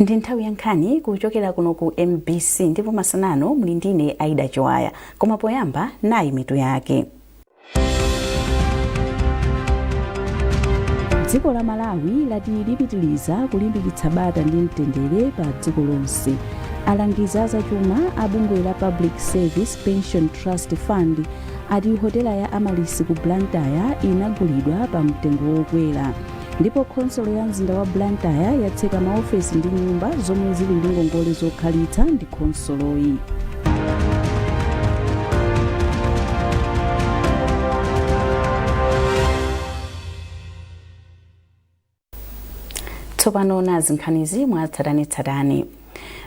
Ndi nthawi ya nkhani kuchokera kuno ku MBC, ndipo masanano muli ndine Aida Chiwaya. Koma poyamba, nayi mitu yake. Dziko la Malawi lati lipitiliza kulimbikitsa bata ndi mtendere pa dziko lonse. Alangizi azachuma a bungwe la Public Service Pension Trust Fund ati hotela ya Amaryllis ku Blantyre inagulidwa pa mtengo wokwera. Ndipo khonsolo ya mzinda wa Blantyre yatseka maofesi ndi nyumba zomwe zili ndi ngongole zokhalitsa ndi khonsoloyi. Tsopano nazi nkhanizi mwatsatanetsatane.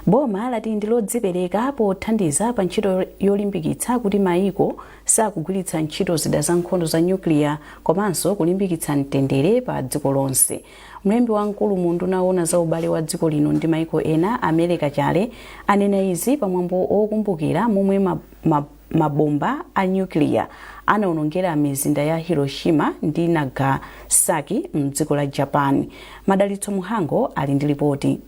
Boma lati ndi lodzipereka pothandiza pa ntchito yolimbikitsa kuti mayiko sakugwiritsa ntchito zida za nkhondo za nyukliya komanso kulimbikitsa mtendere pa dziko lonse. Mlembi wamkulu mu unduna woona za ubale wa dziko lino ndi mayiko ena, a Mary Kachale, anena izi pamwambo wokumbukira momwe mabomba a nyukiliya anaonongera mizinda ya Hiroshima ndi Nagasaki mdziko la Japan. Madalitso Muhango ali ndi lipoti.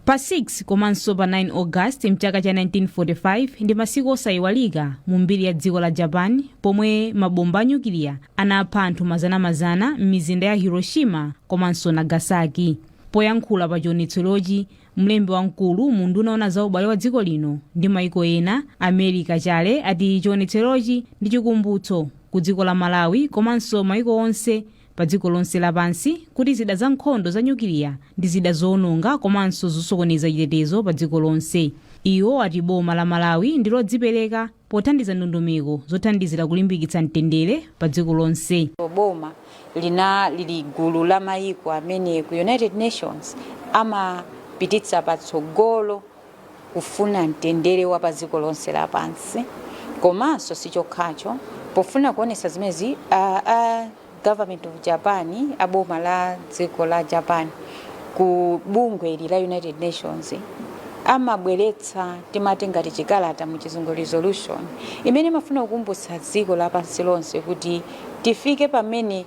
Pa 6 komanso pa 9 August mchaka cha 1945 ndi masiku osayiwalika mu mbiri ya dziko la Japan, pomwe mabomba a nyukiliya anapha anthu mazanamazana m'mizinda ya Hiroshima komanso Nagasaki. Poyankhula pa chionetserochi, mlembi wamkulu mu unduna woona za ubale wa dziko lino ndi maiko ena, a Mary Kachale, ati chionetserochi ndi chikumbutso ku dziko la Malawi komanso maiko onse pa dziko lonse lapansi kuti zida za nkhondo za nyukiliya ndi zida zoononga komanso zosokoneza chitetezo pa dziko lonse. Iwo ati boma la Malawi ndi lodzipereka pothandiza ndondomeko zothandizira kulimbikitsa mtendere pa dziko lonse. Boma lina lili gulu la mayiko amene ku United Nations amapititsa patsogolo kufuna mtendere wa pa dziko lonse lapansi. Komanso sichokhacho, pofuna kuonetsa zimenezi, a government of Japan, a boma la dziko la Japan, ku bungwe ili la United Nations amabweretsa, timati ngati chikalata, mu Chizungu resolution, imene imafuna kukumbutsa dziko lapansi lonse kuti tifike pamene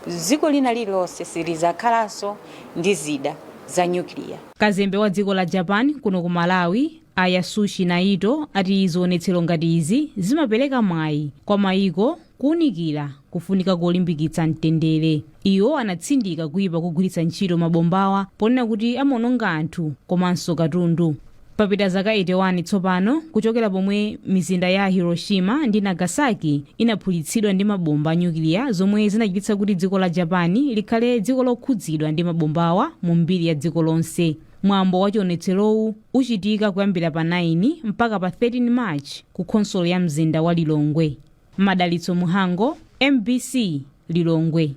dziko lina lililonse silizakhalanso ndi zida za nyukiliya. Kazembe wa dziko la Japan kuno ku Malawi, a Yasushi Naito, ati zionetsero ngati izi zimapereka mwayi kwa mayiko kuunikira kufunika kolimbikitsa mtendere. Iwo anatsindika kuipa kogwiritsa ntchito mabombawa ponena kuti amaononga anthu komanso katundu. Papita zaka 81 tsopano kuchokera pomwe mizinda ya Hiroshima ndi Nagasaki inaphulitsidwa ndi mabomba a nyukiliya, zomwe zinachititsa kuti dziko la Japan likhale dziko lokhudzidwa ndi mabombawa mu mbiri ya dziko lonse. Mwambo wa chionetserowu uchitika kuyambira pa 9 mpaka pa 13 March ku khonsolo ya mzinda wa Lilongwe. Madalitso Muhango, MBC, Lilongwe.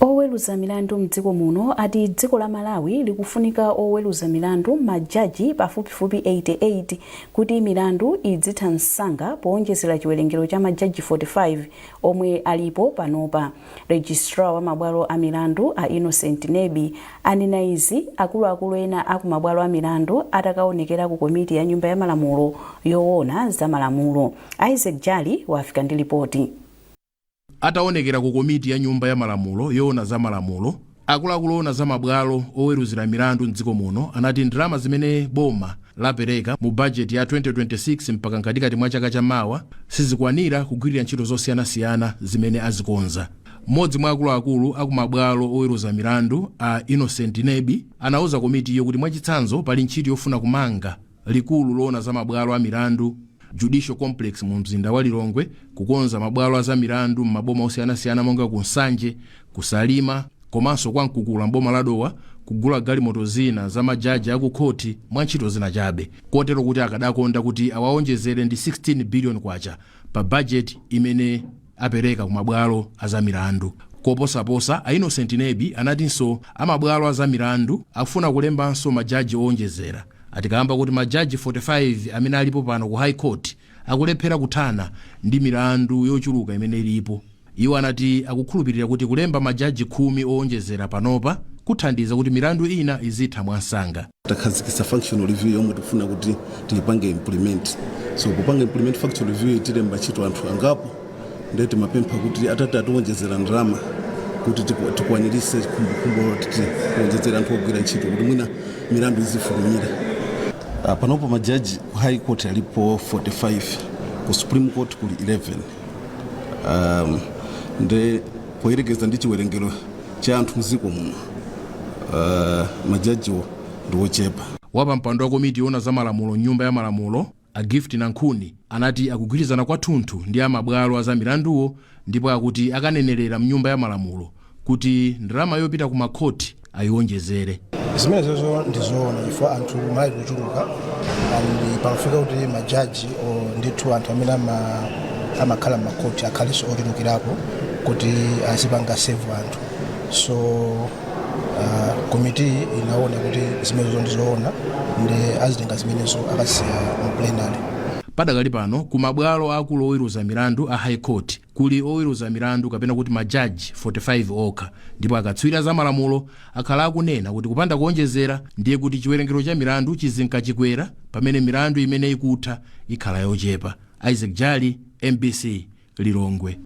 Oweruza milandu mdziko muno ati dziko la Malawi likufunika oweruza milandu, majaji, pafupifupi 88 kuti milandu idzitha msanga, powonjezera chiwerengero cha majaji 45 omwe alipo panopa. Registrar wa mabwalo a milandu, a Innocent Nebi, anena izi akuluakulu ena a ku mabwalo a milandu atakaonekera ku komiti ya Nyumba ya Malamulo yoona za malamulo. Isaac Jali wafika ndi lipoti. Ataonekera ku komiti ya Nyumba ya Malamulo yoona za malamulo, akuluakulu oona za mabwalo oweruzira milandu mdziko muno anati ndalama zimene boma lapereka mu bajeti ya 2026 mpaka mkatikati mwa chaka cha mawa sizikwanira kugwirira ntchito zosiyanasiyana zimene azikonza. Mmodzi mwa akuluakulu aku mabwalo oweruza milandu, a Innocent Nebi, anauza komitiyo kuti mwachitsanzo pali ntchito yofuna kumanga likulu loona za mabwalo a milandu, Judicial Complex, mu mzinda wa Lilongwe, kukonza mabwalo a za milandu m'maboma osiyanasiyana monga ku Nsanje, ku Salima komanso kwa Mkukula m'boma la Dowa, kugula galimoto zina za majaji aku khoti, mwa ntchito zina chabe, kotero kuti akadakonda kuti awaonjezere ndi 16 billion kwacha pa bajeti imene apereka ku mabwalo a za milandu. Koposaposa, a Innocent Nebi anatinso amabwalo a za milandu akufuna kulembanso majaji owonjezera, ati kamba kuti majaji 45 amene alipo pano ku High Court akulephera kuthana ndi milandu yochuluka imene ilipo. Iwo anati akukhulupirira kuti kulemba majaji 10 owonjezera panopa kuthandiza kuti milandu ina izitha mwansanga. Takhazikitsa functional review yomwe tikufuna kuti tiyipange implement. So popanga implement functional review, tilemba ntchito anthu angapo. Ndiye timapempha kuti atati atiwonjezera ndalama Kuti tikwanirise khumbokhumbo loti tiwonjezere anthu ogwira ntchito kuti mwina milandu izifulumira. Panopo majaji ku High Court alipo 45, ku Supreme Court kuli 11. Nde poyerekeza ndi chiwerengero cha anthu mdziko muno, majajiwo ndi ochepa. Wapampando wa komiti yoona za malamulo nyumba ya malamulo, a Gift Nankhuni, anati akugwirizana kwathunthu ndi amabwalo a za milanduwo, ndipo akuti akanenerera mnyumba ya malamulo kuti ndalama yopita ku makhoti ayiwonjezere. Zimenezozo ndizoona, chifukwa anthu mali kuchuluka and pamafika kuti majaji o ndithu anthu amene amakhala m'makhoti akhalenso ochulukirapo kuti azipanga serve anthu. So komiti inaona kuti zimenezo ndizoona, ndi azitenga zimenezo akasiya mu plenary. Padakali pano ku mabwalo akulu oweruza milandu a High Court kuli oweruza milandu kapena kuti majaji 45 okha, ndipo akatswiri za malamulo akhala akunena kuti kupanda kuonjezera ndiye kuti chiwerengero cha milandu chizinkachikwera pamene milandu imene ikutha ikhala yochepa. Isaac Jali, MBC, Lilongwe.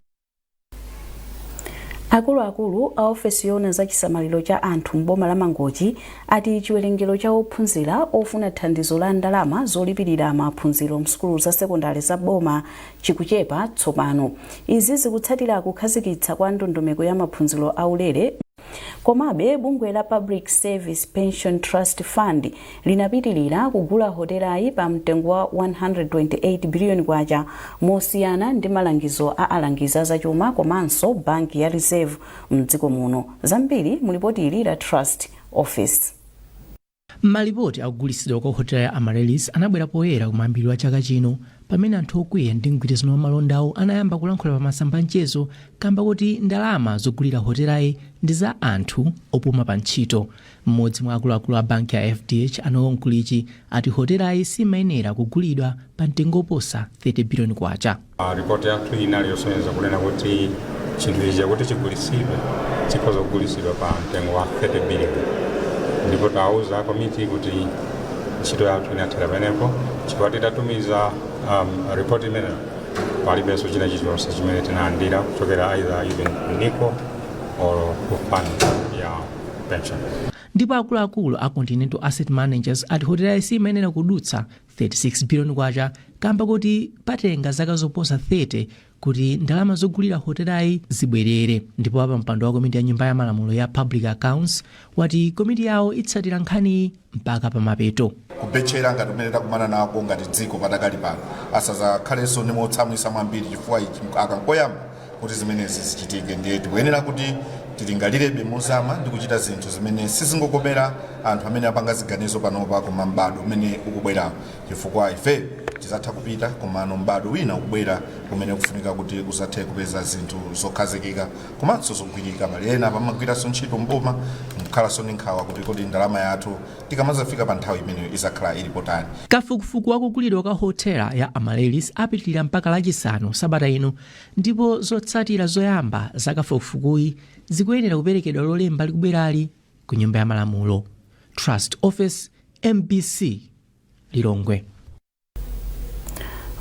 Akuluakulu a ofesi yoona za chisamaliro cha anthu m'boma la Mangochi ati chiwerengero cha ophunzira ofuna thandizo la ndalama zolipirira maphunziro msukulu za sekondari za boma chikuchepa tsopano. Izi zikutsatira kukhazikitsa kwa ndondomeko ya maphunziro aulere. Komabe bungwe la Public Service Pension Trust Fund linapitilira kugula hotelayi pa mtengo wa 128 biliyoni kwacha, mosiyana ndi malangizo a alangizi azachuma komanso banki ya Reserve mdziko muno. Zambiri mulipoti ili la Trust Office. Malipoti akugulitsidwa kwa hotela ya Amaryllis anabwera poyera kumayambiriro a chaka chino, pamene anthu okwiya ndi mgwirizano wa malondawo anayamba kulankhula pa masamba mchezo kamba kuti ndalama zogulira hotelayi ndi za anthu opuma pa ntchito. Mmodzi mwa akuluakulu a banki ya FDH, a Noel Mkulichi, ati hotelayi simayenera kugulidwa pa mtengo oposa 30 biliyoni kwacha. Ripoti yathu inali yosonyeza kunena kuti chinthu ichi kuti chigulitsidwe chikhoza kugulitsidwa pa mtengo wa 30 billion, ndipo tawuza komiti kuti ntchito yathu inathera penepo, chifukwa titatumiza ripoti imeneyo palibenso china chilichonse chimene tinalandira kuchokera either even ku NICO or ku fund ya pension. Ndipo akuluakulu a Continental Asset Managers ati hotelayi simayenera kudutsa 36 biliyoni kwacha kamba kuti patenga zaka zoposa 30 kuti ndalama zogulira hotelayi zibwerere. Ndipo apa mpando wa komiti ya nyumba ya malamulo ya Public Accounts wati komiti yawo itsatira nkhaniyi mpaka pamapeto. Kubetchera ngati kumene takumana nako ngati dziko padakali pano asazakhalenso ndi motsamwisa mwambiri, chifukwa ichi akangoyamba kuti zimenezi zichitike, ndiye tikuyenera kuti tilingalirebe mozama ndi kuchita zinthu zimene sizingokomera anthu amene apanga ziganizo panopa, koma m'bado umene ukubwerawo, chifukwa ife tizatha kupita, komano m'bado wina ukubwera umene ukufunika kuti uzathe kupeza zinthu zokhazikika komanso zogwirika. Pali ena pamagwiranso ntchito mboma mkhalanso ndi nkhawa kuti kodi ndalama yathu tikamazafika pa nthawi imeneyo izakhala ili potani? Kafukufuku wakugulidwa kwa hotela ya Amaryllis apitilira mpaka Lachisanu sabata ino, ndipo zotsatira zoyamba za kafukufukuyi zikuyenera kuperekedwa Lolemba likubwerali ku nyumba ya malamulo. Trust Office, MBC, Lilongwe.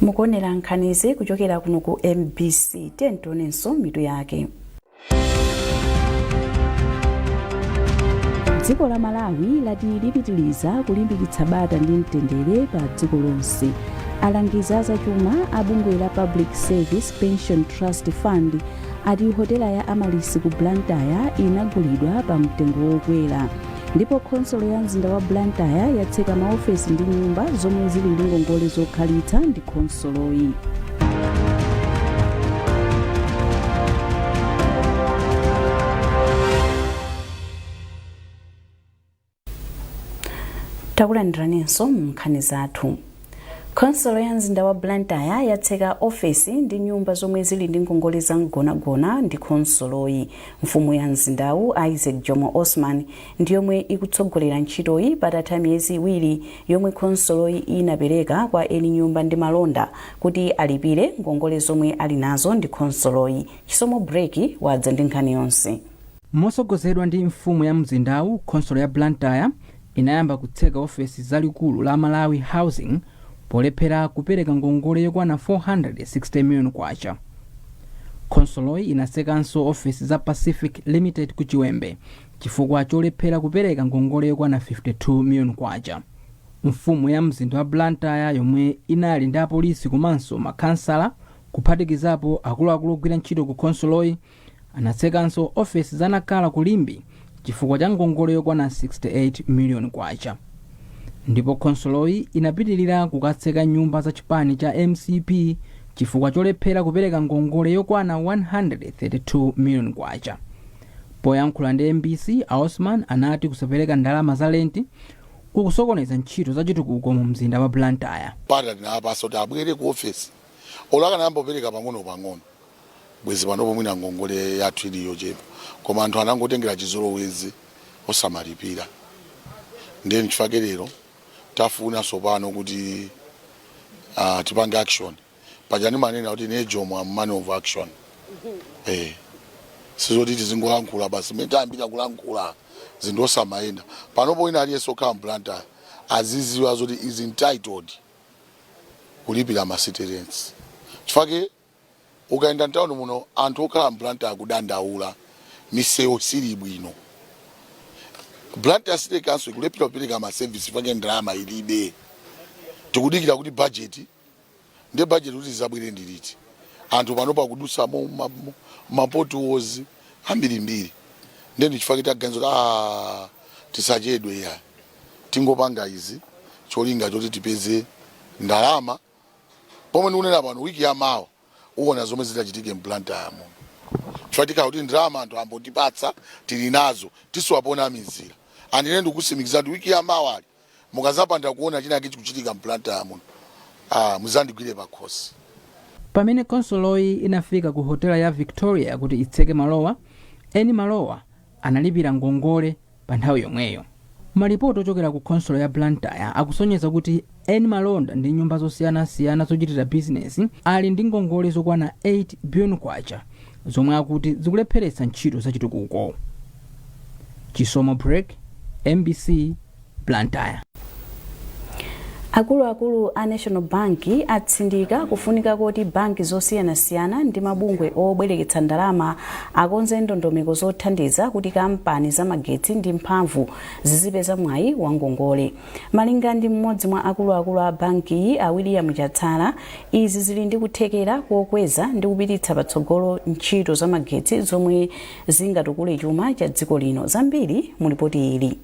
Mukuonera nkhanizi kuchokera kuno ku MBC. Tionenso mitu yake. Dziko la Malawi lati lipitiliza kulimbikitsa bata ndi mtendere pa dziko lonse. Alangizi azachuma a bungwe la Public Service Pension Trust Fund ati hotela ya Amaryllis ku Blantyre inagulidwa pa mtengo wokwera. Ndipo khonsolo ya mzinda wa Blantyre yatseka maofesi ndi nyumba zomwe zili ndi ngongole zokhalitsa ndi khonsoloyi. Takulandiraninso mu nkhani zathu. Khonsolo ya mzinda wa Blantyre yatseka ofesi ndi nyumba zomwe zili ndi ngongole za mgonagona ndi khonsoloyi. Mfumu ya mzindawu, Isaac Jomo Osman, ndi yomwe ikutsogolera ntchitoyi patatha miyezi 2 yomwe khonsoloyi inapereka kwa eni nyumba ndi malonda kuti alipire ngongole zomwe ali nazo ndi khonsoloyi. Chisomo Breki wadza ndi nkhani yonse. Mosogozedwa ndi mfumu ya mzindawu, khonsolo ya Blantyre inayamba kutseka ofesi zalikulu la Malawi Housing polephera kupereka ngongole yokwana 460 million kwacha. Khonsoloyi inatsekanso ofesi za Pacific Limited ku Chiwembe chifukwa cholephera kupereka ngongole yokwana 52 miliyoni kwacha. Mfumu ya mzinda wa Blantyre, yomwe inali ndi apolisi komanso makhansala kuphatikizapo akuluakulu ogwira ntchito ku khonsoloyi, anatsekanso ofesi za Nacala ku Limbe chifukwa cha ngongole yokwana 68 miliyoni kwacha. Ndipo khonsoloyi inapitilira kukatseka nyumba za chipani cha MCP chifukwa cholephera kupereka ngongole yokwana 132 miliyoni kwacha. Poyankhula ndi MBC, a Osman anati kusapereka ndalama za lenti kukusokoneza ntchito za chitukuko mu mzinda wa Blantyre. Pata tinapasa kuti abwere ku ofesi. Olo akanayamba kupereka pang'ono pang'ono, bwezi panopo mwina ngongole yathu ili yochepa, koma anthu anangotengera chizolowezi osamalipira. Ndiye nchifukwa lero tafuna sopano kuti tipange action. Paja ndimanena kuti ine Jomo am man of action. Sizoti tizingolankhula basi. Mmene tayambira kulankhula, zinthu osamayenda. Panopo wina aliyense okhala mBlantyre aziziwa zoti is entitled kulipira ma city rents, chifukwa ukaenda mtawuni muno, anthu okhala mBlantyre akudandaula, misewu sili bwino. Blantyre City Council ikulephera kupereka ma service chifukwa ndalama ilibe. Tikudikira kuti budget, ndiye budget kuti zabwere ndiliti? Anthu panopo akudutsamo ma potholes ambirimbiri. Ndiye ndichifukwa taganiza kuti tisachedwe ya, tingopanga izi cholinga choti tipeze ndalama. Pomwe ndikunena pano, wiki yamawa uwona zomwe zitachitike mBlantyre muno, chifukwa tikhala kuti ndalama anthu ambotipatsa, tili nazo, tisiwapona mizira. Andine ndikutsimikiza kuti wiki yamawa ali mukazapanda kuona chinake chikuchitika mBlantyre muno, muzandigwire pakhosi. Pamene khonsoloyi inafika ku hotela ya Victoria kuti itseke malowa, eni malowa analipira ngongole pa nthawi yomweyo. Malipoti ochokera ku khonsolo ya Blantyre akusonyeza kuti eni malonda ndi nyumba zosiyanasiyana zochitira bizinesi ali ndi ngongole zokwana 8 billion kwacha zomwe akuti zikulepheretsa ntchito zachitukuko. Chisomo Break, MBC, Blantyre. Akuluakulu a National Bank atsindika kufunika koti banki zosiyanasiyana ndi mabungwe obwereketsa ndalama akonze ndondomeko zothandiza kuti kampani zamagetsi ndi mphamvu zizipeza mwayi wa ngongole. Malinga ndi mmodzi mwa akuluakulu a bankiyi, a William Chatsala, izi zili ndi kuthekera kokweza ndi kupititsa patsogolo ntchito zamagetsi zomwe zingatukule chuma cha dziko lino. Zambiri mu ripoti ili.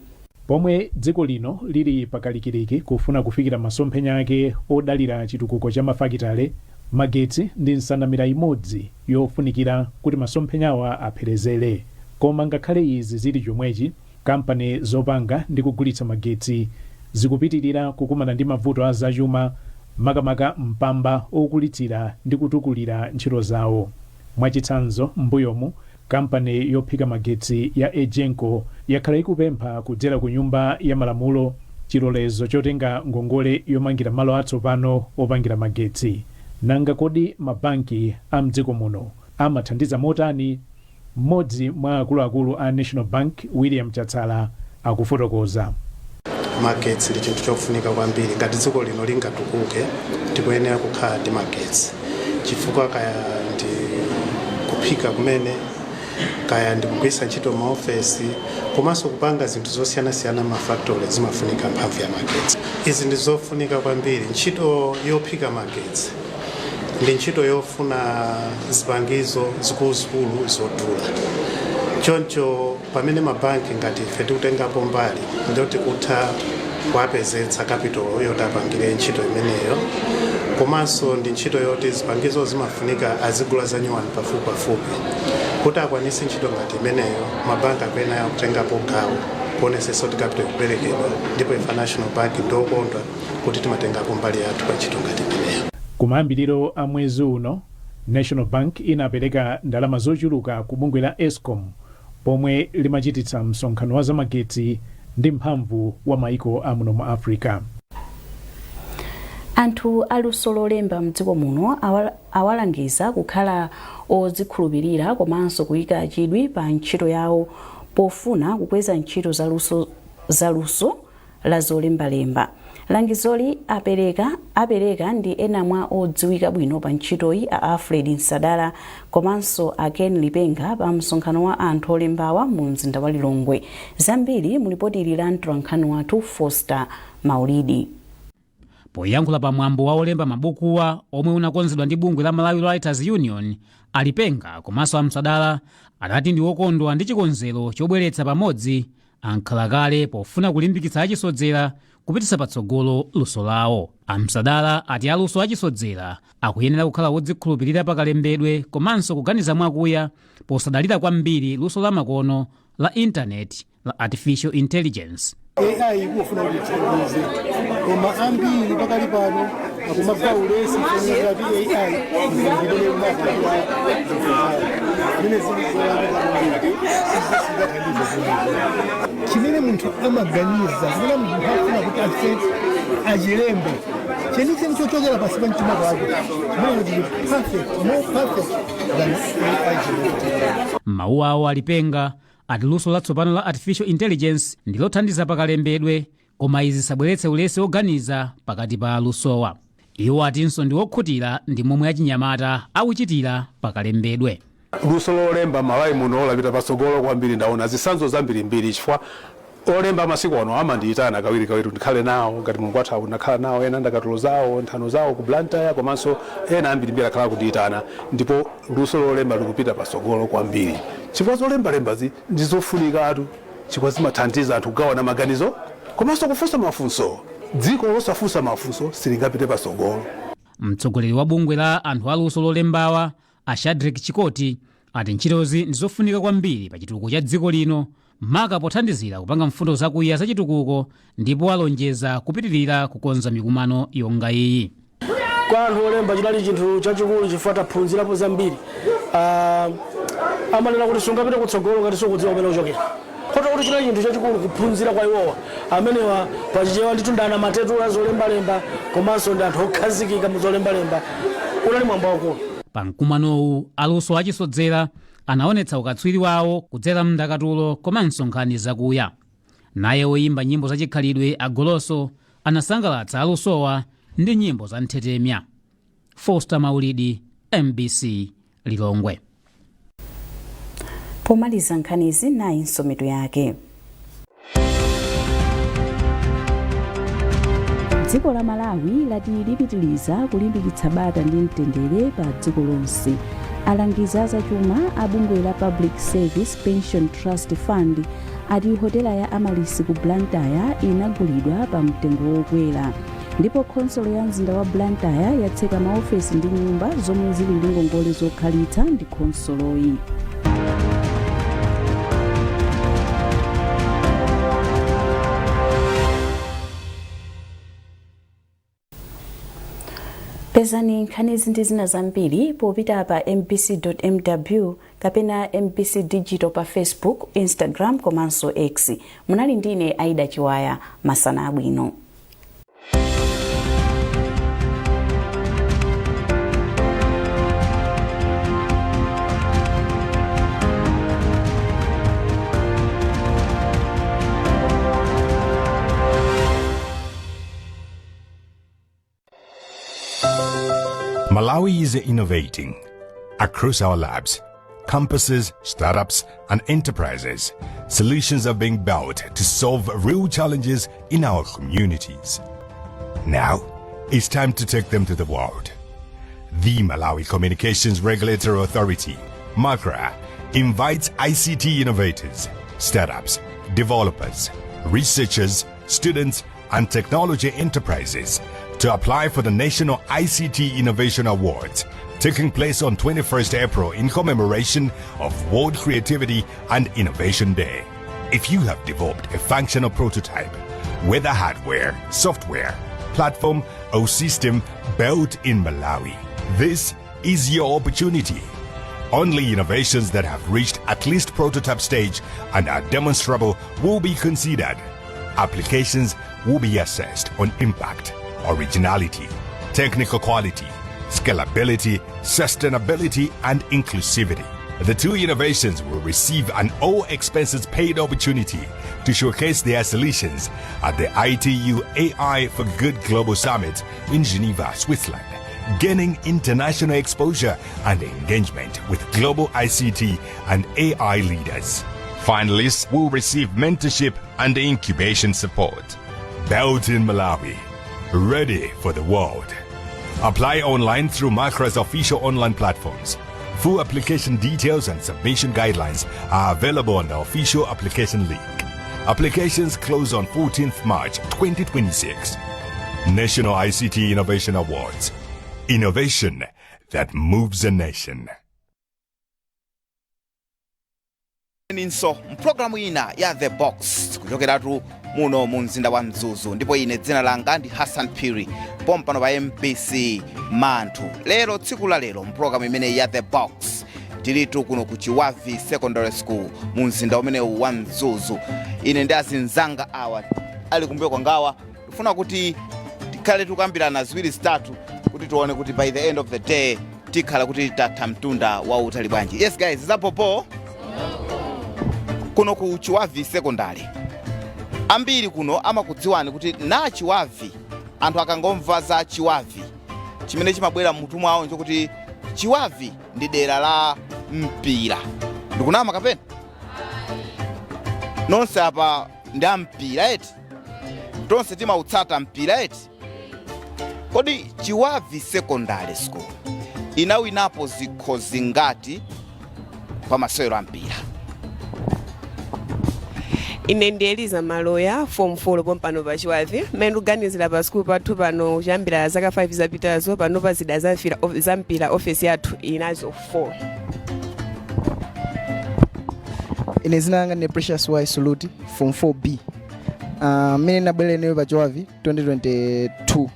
Pomwe dziko lino lili pakalikiliki kufuna kufikira masomphenya ake odalira chitukuko cha mafakitale, magetsi ndi nsanamira imodzi yofunikira kuti masomphenyawa apherezere. Koma ngakhale izi zili chomwechi, kampani zopanga ndi kugulitsa magetsi zikupitirira kukumana ndi mavuto a zachuma, makamaka mpamba okulitsira ndi kutukulira ntchito zawo. Mwachitsanzo, m'mbuyomu kampani yophika magetsi ya EGENCO yakhala ikupempha kudzera ku Nyumba ya Malamulo chilolezo chotenga ngongole yomangira malo atsopano opangira magetsi. Nanga kodi mabanki a mdziko muno amathandiza motani? Mmodzi mwa akuluakulu a National Bank, William Chatsala, akufotokoza. Magetsi ndi chinthu chofunika kwambiri. Ngati dziko lino lingatukuke, tikuyenera kukhala ndi magetsi, chifukwa kaya ndi kuphika kumene, kaya ndi kugwiritsa ntchito maofesi, komanso kupanga zinthu zosiyanasiyana mafactory, zimafunika mphamvu ya magetsi. Izi ndi zofunika kwambiri. Ntchito yophika magetsi ndi ntchito yofuna zipangizo zikuluzikulu zodula. Choncho pamene mabanki ngati ife tikutengapo mbali, ndio tikutha kuwapezetsa capital yoti apangire ntchito imeneyo. Komanso ndi ntchito yoti zipangizo zimafunika azigula za nyuwani pafupi pafupi. Kuti akwanise ntchito ngati imeneyo, mabanki akuyenera kutengapo gawo kuonesetsa kuti capital ikuperekedwa, ndipo ife National Bank ndiokondwa kuti timatengapo mbali yathu pa ntchito ngati imeneyo. Kumayambiriro a mwezi uno, National Bank inapereka ndalama zochuluka ku bungwe la ESCOM pomwe limachititsa msonkhano wa zamagetsi ndi mphamvu wa maiko amuno mu Africa. Anthu aluso lolemba mdziko muno awalangiza kukhala odzikhulupirira komanso kuyika chidwi pa ntchito yawo pofuna kukweza ntchito zaluso la zolembalemba. Langizoli apereka ndi ena mwa odziwika bwino pa ntchitoyi a Alfred Nsadala komanso a Ken Lipenga pa msonkhano wa anthu olembawa mu mzinda wa Lilongwe. Zambiri mu lipoti ili la mtolankhani wathu Foster Maulidi. Poyankhula pa mwambo wa olemba mabukuwa omwe unakonzedwa ndi bungwe la Malawi Writers Union, a Lipenga komanso a Msadala anati ndi wokondwa ndi chikonzero chobweretsa pamodzi ankhalakale pofuna kulimbikitsa achisodzera kupititsa patsogolo luso lawo. A Msadala ati aluso achisodzera akuyenera kukhala wodzikhulupirira pakalembedwe komanso kuganiza mwakuya posadalira kwambiri luso la makono la intaneti la artificial intelligence. AI ikufuna kuti ithandize, koma ambiri pakali pano akumagwa ulesi kuonera kuti AI ndimene imapangira zinthu zawo zimene zili zolakwika kwambiri, sizingathandize zimenezo. Chimene munthu amaganiza, chimene munthu afuna kuti achilembe chenicheni chochokera pansi pa mtima pake, chimene chili perfect, more perfect than AI generated. Mawu awo, a Lipenga ati luso latsopano la artificial intelligence ndi lothandiza pakalembedwe, koma izi zisabweretse ulesi woganiza pakati pa alusowa. Iwo atinso ndi wokhutira ndi momwe achinyamata akuchitira pakalembedwe. Luso lolemba Malawi muno lapita patsogolo kwambiri. Ndaona zitsanzo zambirimbiri chifukwa olemba masiku ano amandiyitana kawirikawiri ndikhale nawo. Ngati Mulungu atha, ndakhala nawo ena ndakatulo zawo, nthano zawo ku Blantyre, komanso ena ambirimbiri akhala kundiyitana, ndipo luso lolemba likupita patsogolo kwambiri chifukwa zolembalembazi ndizofunikatu, chifukwa zimathandiza anthu kugawana maganizo komanso kufunsa mafunso. Dziko losafunsa mafunso silingapite patsogolo. Mtsogoleri wa bungwe la anthu aluso lolembawa a Shadrick Chikoti ati ntchitozi ndizofunika kwambiri pa chitukuko cha dziko lino, maka pothandizira kupanga mfundo zakuya za chitukuko, ndipo alonjeza kupitirira kukonza mikumano yonga iyi. Kwa anthu olemba chinali chinthu chachikulu chifukwa taphunzirapo zambiri. Amanena kuti sungapite kutsogolo ngati sukudziwa kumene kuchokera, kotero kuti chinali chinthu chachikulu kuphunzira kwa iwowa amenewa. Pachichewa ndithu ndi anamatetula zolembalemba komanso ndi anthu okhazikika mu zolembalemba. Unali mwambo wakulu. Pa mkumanowu aluso achisodzera anaonetsa ukatswiri wawo kudzera mndakatulo komanso nkhani zakuya. Naye woyimba nyimbo zachikhalidwe Agoloso anasangalatsa alusowa ndi nyimbo za nthetemya. Foster Maulidi, MBC, Lilongwe. Pomaliza nkhanizi, nayinso mitu yake. Dziko la Malawi lati lipitiliza kulimbikitsa bata ndi mtendere pa dziko lonse. Alangizi azachuma a bungwe la Public Service Pension Trust Fund ati hotela ya Amaryllis ku Blantyre inagulidwa pa mtengo wokwera, ndipo khonsolo ya mzinda wa Blantyre yatseka maofesi ndi nyumba zomwe zili ndi ngongole zokhalitsa ndi khonsoloyi. Pezani nkhanizi ndi zina zambiri popita pa mbc.mw kapena MBC Digital pa Facebook, Instagram komanso X. Munali ndine Aida Chiwaya. Masana abwino. Malawi is innovating. Across our labs, campuses, startups, and enterprises, solutions are being built to solve real challenges in our communities. Now, it's time to take them to the world. The Malawi Communications Regulatory Authority, MACRA, invites ICT innovators, startups, developers, researchers, students, and technology enterprises to apply for the National ICT Innovation Awards taking place on 21st April in commemoration of World Creativity and Innovation Day. If you have developed a functional prototype, whether hardware, software, platform, or system built in Malawi, this is your opportunity. Only innovations that have reached at least prototype stage and are demonstrable will be considered. Applications will be assessed on impact, originality, technical quality, scalability, sustainability, and inclusivity. The two innovations will receive an all expenses paid opportunity to showcase their solutions at the ITU AI for Good Global Summit in Geneva, Switzerland, gaining international exposure and engagement with global ICT and AI leaders. Finalists will receive mentorship and incubation support. Built in Malawi, ready for the world. Apply online through MACRA's official online platforms. Full application details and submission guidelines are available on the official application link. Applications close on 14th March 2026. National ICT Innovation Awards. Innovation that moves a nation. Ninso mpulogalamu ina ya The Box kuchokeratu muno mu mzinda wa Mzuzu, ndipo ine dzina langa ndi Hassan Phiri, pompano pa MBC Manthu. Lero, tsiku la lero, mpulogalamu imeneyi ya The Box tilitu kuno ku Chiwavi Secondary School mu mzinda umenewu wa Mzuzu. Ine ndi azinzanga awa ali kumbuyo kwangawa tifuna kuti tikhale tikukambirana ziwiri zitatu kuti tione kuti by the end of the day tikhala kuti tatha mtunda wautali bwanji. Yes guys, zapopo kuno ku Chiwavi Secondary, ambiri kuno amakudziwani kuti na Chiwavi. Anthu akangomva za Chiwavi, chimene chimabwera mmutu mwawo nchokuti Chiwavi ndi dera la mpira. Ndikunama kapena? Nonse apa ndi ampira eti? Tonse timautsata mpira eti? Kodi Chiwavi Secondary School inawinapo zikho zingati pa masewero a mpira? Ine ndi Eliza Maloya, Form 4 pompano pa Chiwavi. Mmene ndikuganizira, pa sukulu pathu pano, kuyambira zaka 5 zapitazo, panopa zida za mpira ofesi yathu inazo 4. Ine zina langa ndi Precious Y Suluti, Form 4B. Mmene ndabwera ineyo pa Chiwavi 2022,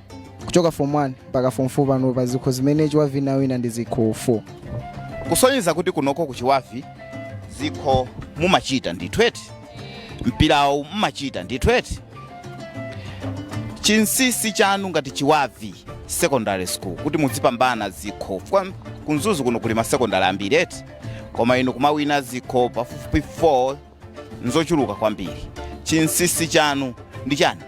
kuchoka Form 1 mpaka Form 4, pano pa zikho zimene Chiwavi inawina ndi zikho 4. Kusonyeza kuti kunoko ku Chiwavi zikho mumachita ndithu eti? Mpirawu mumachita ndithu eti? Chinsinsi chanu ngati Chiwavi Secondary School kuti muzipambana zikho, kwa ku Mzuzu kuno kuli masekondari ambiri eti, koma inu kumawina zikho pafupifupi 4, nzochuluka kwambiri, chinsinsi chanu ndi chani?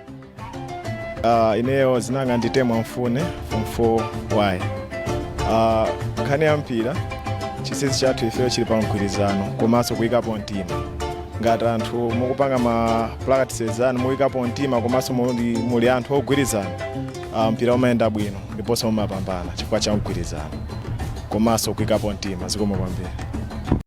Ineyo zinanga ndi Temwa Mfune, Form 4Y. Nkhani ya mpira, chinsinsi chathu ifeyo chili pa mgwirizano komanso kuyikapo mtima. Ngati anthu mukupanga ma practices anu, muyikapo mtima komanso muli anthu ogwirizana, mpira umayenda bwino ndiponso mumapambana chifukwa cha mgwirizano komanso kuyikapo mtima. Zikomo kwambiri.